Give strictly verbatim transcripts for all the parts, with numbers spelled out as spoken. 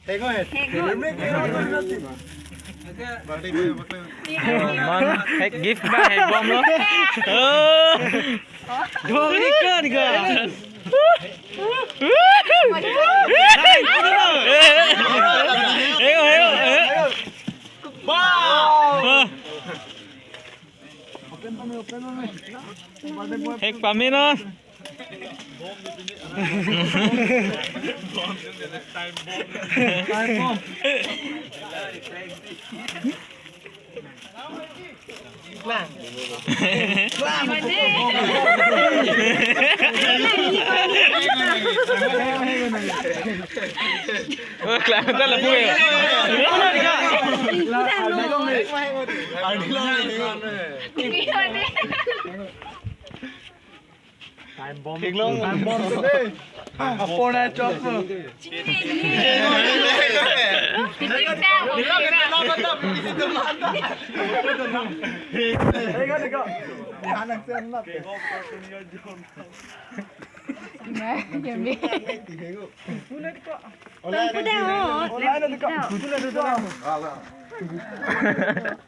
Hek non. Hek non. Mon, hek gift ba, hek bom lo. Oh. Dong ni kan ka. Hek, hek, hek. Hek pame non. Oh, klang ta lapu ya. Time bomb. Time bomb today. Apor na chop.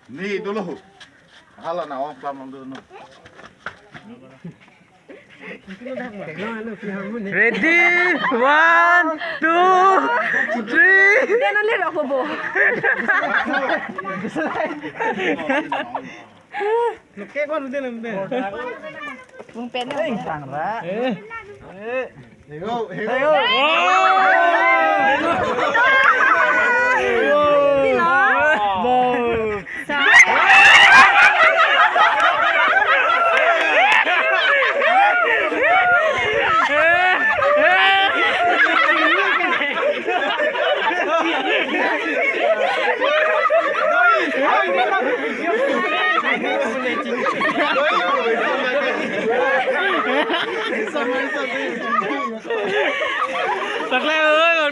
Ni dolo. Hala na ong plam long dolo. Ready, one, two, three. Dia nanti rok bobo. Oke, kon udah nanti. Bung pen. Eh, sang ra. Eh. Eh. Hego, hego. Hego. Sakle, oi, oi.